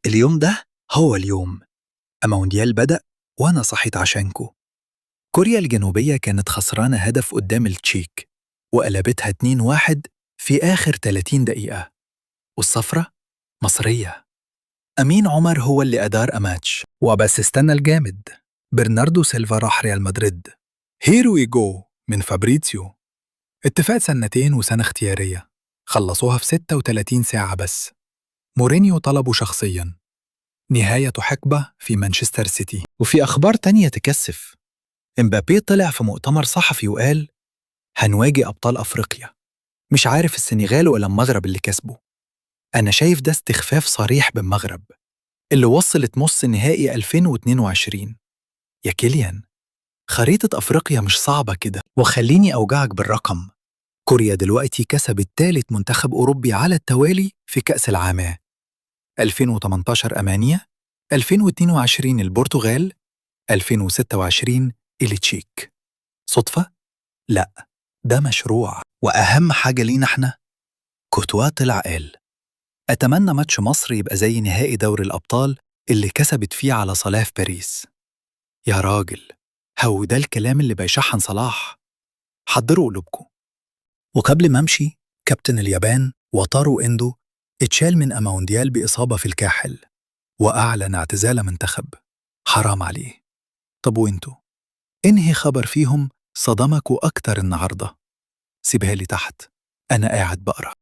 اليوم ده هو اليوم. المونديال بدأ وأنا صحيت عشانكو. كوريا الجنوبية كانت خسرانة هدف قدام التشيك وقلبتها 2-1 في آخر 30 دقيقة. والصفرة مصرية. أمين عمر هو اللي أدار أماتش. وبس استنى الجامد، برناردو سيلفا راح ريال مدريد. here we go من فابريتسيو. اتفاق سنتين وسنة اختيارية، خلصوها في 36 ساعة بس. مورينيو طلبه شخصيا. نهاية حقبة في مانشستر سيتي. وفي أخبار تانية تكسف، امبابي طلع في مؤتمر صحفي وقال هنواجه أبطال أفريقيا. مش عارف السنغال ولا المغرب اللي كسبه. أنا شايف ده استخفاف صريح بالمغرب اللي وصلت نص نهائي 2022. يا كيليان، خريطة أفريقيا مش صعبة كده. وخليني أوجعك بالرقم، كوريا دلوقتي كسبت ثالث منتخب أوروبي على التوالي في كأس العالم. 2018 ألمانيا، 2022 البرتغال، 2026 التشيك. صدفة؟ لا، ده مشروع. وأهم حاجة لينا احنا، كورتوا طلع قال أتمنى ماتش مصر يبقى زي نهائي دوري الأبطال اللي كسبت فيه على صلاح في باريس. يا راجل، هو ده الكلام اللي بيشحن صلاح؟ حضروا قلوبكم. وقبل ما امشي، كابتن اليابان واتارو اندو اتشال من المونديال بإصابة في الكاحل وأعلن اعتزال منتخب. حرام عليه. طب وانتو، انهي خبر فيهم صدمكوا أكتر النهاردة؟ سيبها لي تحت، أنا قاعد بقرأ.